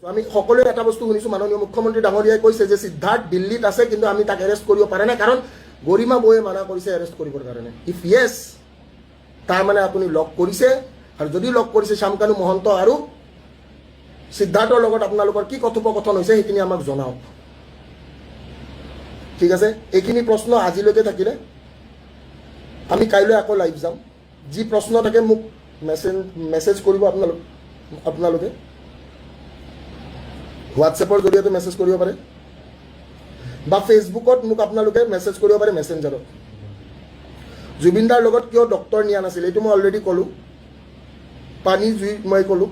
আমি সকলোৱে এটা বস্তু শুনিছোঁ, মাননীয় মুখ্যমন্ত্ৰী ডাঙৰীয়াই কৈছে যে সিদ্ধাৰ্থ দিল্লীত আছে, কিন্তু আমি তাক এৰেষ্ট কৰিব পৰা নাই, কাৰণ গৰিমা বৌয়ে মানা কৰিছে এৰেষ্ট কৰিবৰ কাৰণে। If য়েছ, তাৰ মানে আপুনি লগ কৰিছে, আৰু যদি লগ কৰিছে শ্যামকানু মহন্ত আৰু সিদ্ধাৰ্থৰ লগত আপোনালোকৰ কি কথোপকথন হৈছে সেইখিনি আমাক জনাওক। ঠিক আছে, এইখিনি প্ৰশ্ন আজিলৈকে থাকিলে। আমি কাইলৈ আকৌ লাইভ যাম। যি প্ৰশ্ন থাকে মোক মেছেজ মেছেজ কৰিব। আপোনালোকে হোৱাটছএপৰ জৰিয়তে মেছেজ কৰিব পাৰে বা ফেচবুকত মোক আপোনালোকে মেছেজ কৰিব পাৰে মেছেঞ্জাৰত। জুবিনদাৰ লগত কিয় ডক্তৰ নিয়া নাছিল, এইটো মই অলৰেডি ক'লোঁ। পানী জুই মই ক'লোঁ।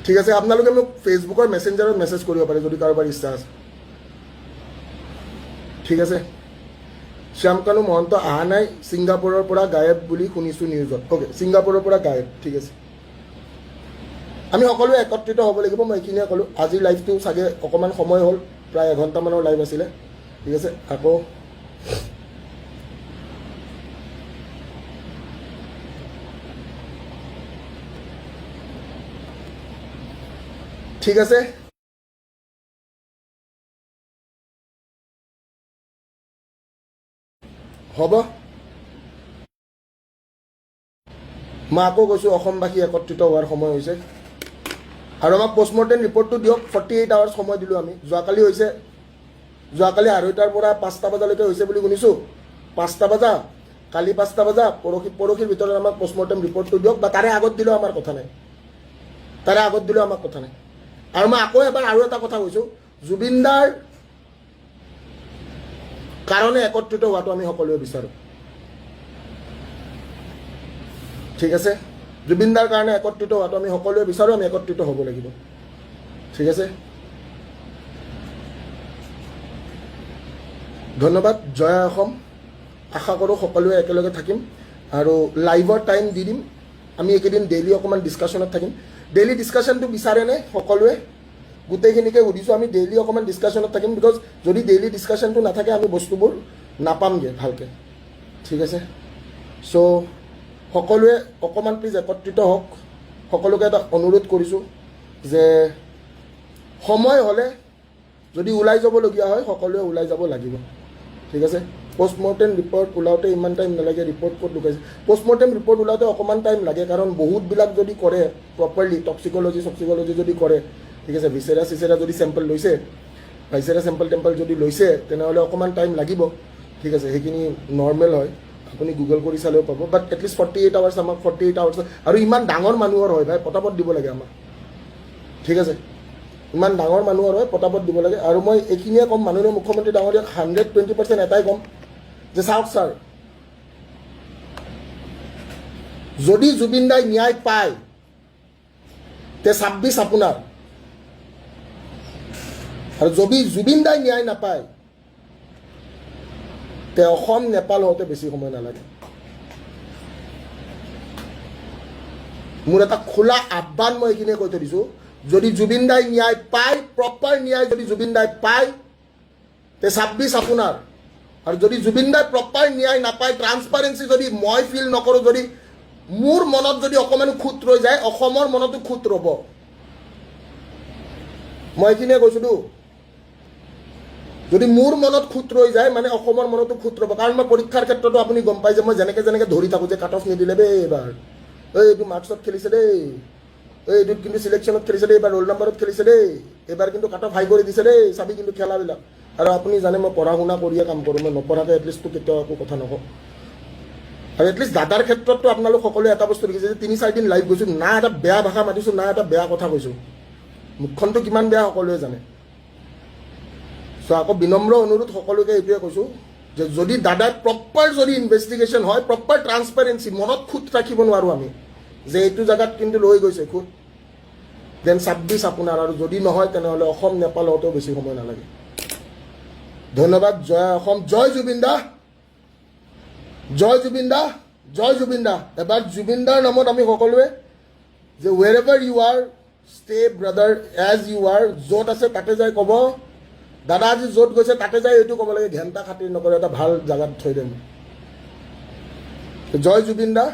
ঠিক আছে, আপোনালোকে মোক ফেচবুকৰ মেছেঞ্জাৰত মেছেজ কৰিব পাৰে যদি কাৰোবাৰ ইচ্ছা আছে। ঠিক আছে, শ্যামকানু মহন্ত অহা নাই, ছিংগাপুৰৰ পৰা গায়ব বুলি শুনিছোঁ নিউজত। অ'কে, ছিংগাপুৰৰ পৰা গায়ব। ঠিক আছে, আমি সকলোৱে একত্ৰিত হ'ব লাগিব, মই এইখিনিয়ে ক'লোঁ। আজিৰ লাইভটো চাগে অকণমান সময় হ'ল, প্ৰায় এঘণ্টামানৰ লাইভ আছিলে। ঠিক আছে, আকৌ ঠিক আছে। হ'ব, মই আকৌ কৈছোঁ, অসমবাসী একত্ৰিত হোৱাৰ সময় হৈছে আৰু আমাক পষ্টমৰ্টেম ৰিপৰ্টটো দিয়ক। 48 আৱাৰ্ছ সময় দিলোঁ আমি। যোৱাকালি হৈছে, যোৱাকালি 2:30ৰ পৰা 5টা বজালৈকে হৈছে বুলি শুনিছোঁ। 5টা বজা, কালি 5টা বজা, পৰহি, পৰহিৰ ভিতৰত আমাক পষ্টমৰ্টেম ৰিপৰ্টটো দিয়ক বা তাৰে আগত দিলেও আমাৰ কথা নাই, তাৰে আগত দিলেও আমাক কথা নাই। আৰু মই আকৌ এবাৰ আৰু এটা কথা কৈছোঁ, জুবিনদাৰ কাৰণে একত্ৰিত হোৱাটো আমি সকলোৱে বিচাৰোঁ। ঠিক আছে, জুবিনদাৰ কাৰণে একত্ৰিত হোৱাটো আমি সকলোৱে বিচাৰোঁ, আমি একত্ৰিত হ'ব লাগিব। ঠিক আছে, ধন্যবাদ। জয় অসম। আশা কৰোঁ সকলোৱে একেলগে থাকিম আৰু লাইভৰ টাইম দি দিম। আমি এইকেইদিন ডেইলি অকণমান ডিছকাশ্যনত থাকিম। ডেইলি ডিছকাশ্যনটো বিচাৰেনে সকলোৱে? গোটেইখিনিকে সুধিছোঁ, আমি ডেইলি অকণমান ডিছকাশ্যনত থাকিম, because যদি ডেইলি ডিছকাশ্যনটো নাথাকে আমি বস্তুবোৰ নাপামগৈ ভালকৈ। ঠিক আছে, চ' সকলোৱে অকণমান প্লিজ একত্ৰিত হওক। সকলোকে এটা অনুৰোধ কৰিছোঁ যে সময় হ'লে যদি ওলাই যাবলগীয়া হয় সকলোৱে ওলাই যাব লাগিব। ঠিক আছে, পষ্টমৰ্টেম ৰিপৰ্ট ওলাওঁতে ইমান টাইম নালাগে, ৰিপৰ্ট ক'ত লুকাইছে? পষ্টমৰ্টেম ৰিপৰ্ট ওলাওঁতে অকণমান টাইম লাগে, কাৰণ বহুতবিলাক যদি কৰে প্ৰপাৰলি, টক্সিকলজি চক্সিকলজি যদি কৰে, ঠিক আছে, ভিচেৰা চিচেৰা যদি চেম্পল লৈছে, ভিচেৰা চেম্পল টেম্পল যদি লৈছে, তেনেহ'লে অকণমান টাইম লাগিব। ঠিক আছে, সেইখিনি নৰ্মেল হয়, আপুনি গুগল কৰি চালেও পাব। বাট এটলিষ্ট 48 আৱাৰ্ছ আমাক, 48 আৱাৰ্ছ, আৰু ইমান ডাঙৰ মানুহৰ হয় ভাই, পটাপট দিব লাগে আমাক। ঠিক আছে, ইমান ডাঙৰ মানুহৰ হয়, পটাপট দিব লাগে। আৰু মই এইখিনিয়ে ক'ম মাননীয় মুখ্যমন্ত্ৰী ডাঙৰীয়াক 120% এটাই ক'ম যে চাওক ছাৰ, যদি জুবিন দাই ন্যায় পায় তে 26 আপোনাৰ, আৰু যদি জুবিন দাই ন্যায় নাপায় তে অসম নেপাল হওঁতে বেছি সময় নালাগে। মোৰ এটা খোলা আহ্বান, মই এইখিনিয়ে কৈ থৈ দিছোঁ, যদি জুবিন দাই ন্যায় পায়, প্ৰপাৰ ন্যায় যদি জুবিন দাই পায় তে 26 আপোনাৰ, আৰু যদি জুবিন দাই প্ৰপাৰ ন্যায় নাপায়, ট্ৰান্সপাৰেঞ্চি যদি মই ফিল নকৰোঁ, যদি মোৰ মনত যদি অকণমানো খুঁত ৰৈ যায়, অসমৰ মনতো খুঁত ৰ'ব। মই এইখিনিয়ে কৈছোঁতো, যদি মোৰ মনত খুঁত ৰৈ যায় মানে অসমৰ মনতো খুঁত ৰ'ব। কাৰণ মই পৰীক্ষাৰ ক্ষেত্ৰতো আপুনি গম পাই যে মই যেনেকৈ যেনেকৈ ধৰি থাকোঁ যে কাট অফ নিদিলে দেই এইবাৰ, এই এইটো মাৰ্কছত খেলিছে দেই, এই এইটোত কিন্তু চিলেকশ্যনত খেলিছে দেই, এইবাৰ ৰোল নাম্বাৰত খেলিছে দেই, এইবাৰ কিন্তু কাট অফ হাই কৰি দিছে দেই, চাবি কিন্তু খেলাবিলাক। আৰু আপুনি জানে মই পঢ়া শুনা কৰিয়ে কাম কৰোঁ, মই নপঢ়াকৈ এটলিষ্টটো কেতিয়াও একো কথা নকওঁ। আৰু এটলিষ্ট দাদাৰ ক্ষেত্ৰততো আপোনালোক সকলোৱে এটা বস্তু দেখিছে যে 3-4 দিন লাইভ গৈছোঁ, না এটা বেয়া ভাষা মাতিছোঁ, না এটা বেয়া কথা কৈছোঁ। মুখখনটো কিমান বেয়া সকলোৱে জানে। চ' আকৌ বিনম্ৰ অনুৰোধ সকলোকে এইটোৱে কৈছোঁ যে যদি দাদাই প্ৰপাৰ যদি ইনভেষ্টিগেশ্যন হয়, প্ৰপাৰ ট্ৰান্সপাৰেঞ্চি, মনত খুঁত ৰাখিব নোৱাৰোঁ আমি যে এইটো জেগাত কিন্তু ৰৈ গৈছে খুঁত, then 26 আপোনাৰ, আৰু যদি নহয় তেনেহ'লে অসম নেপাল হওঁতেও বেছি সময় নালাগে। ধন্যবাদ। জয় অসম, জয় জুবিন দা, জয় জুবিন দা, জয় জুবিন দা। এবাৰ জুবিন দাৰ নামত আমি সকলোৱে যে wherever you are, stay brother as you are, য'ত আছে তাতে যাই ক'ব, দাদা আজি য'ত গৈছে তাতে যাই এইটো ক'ব লাগে, ঘেণ্টা খাতিৰ নকৰে, এটা ভাল জাগাত থৈ দিম। জয় জুবিন দা।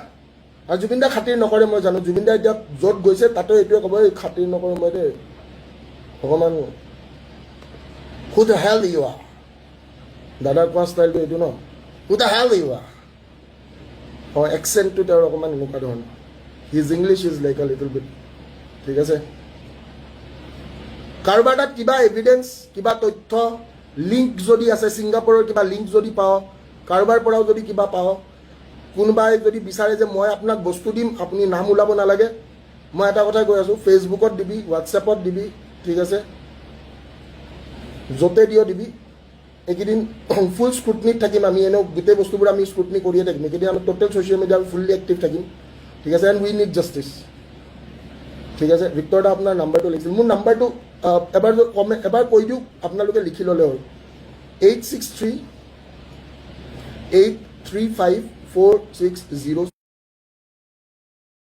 আৰু জুবিন দা খাতিৰ নকৰে, মই জানো। জুবিন দা এতিয়া য'ত গৈছে, তাতো এইটোৱে ক'ব, এই খাতিৰ নকৰোঁ মই দেই অকণমান। "Who the hell you are?" দাদাৰ কোৱা ষ্টাইলটো এইটো ন, "Who the hell you are?" অঁ, একচেণ্টটো তেওঁৰ অকণমান এনেকুৱা ধৰণৰ। His English is like a little bit. ঠিক আছে, কাৰোবাৰ তাত কিবা এভিডেঞ্চ, কিবা তথ্য, লিংক যদি আছে, ছিংগাপুৰৰ কিবা লিংক যদি পাওঁ, কাৰোবাৰ পৰাও যদি কিবা পাওঁ, কোনোবাই যদি বিচাৰে যে মই আপোনাক বস্তু দিম, আপুনি নাম ওলাব নালাগে, মই এটা কথাই কৈ আছোঁ, ফেচবুকত দিবি, হোৱাটছএপত দিবি, ঠিক আছে, য'তে দিয় দিবি। এইকেইদিন ফুল স্ক্ৰুটনিত থাকিম আমি। এনেও গোটেই বস্তুবোৰ আমি স্ক্ৰুটনি কৰিয়ে থাকিম। এইকেইদিন আমি total social media fully active থাকিম, ঠিক আছে? And we need justice. ঠিক আছে, ভিক্টৰ দা, আপোনাৰ নাম্বাৰটো লিখিছিল। মোৰ নাম্বাৰটো এবাৰ কমে এবাৰ কৈ দিওঁ, আপোনালোকে লিখি ল'লে হ'ল। 86383 546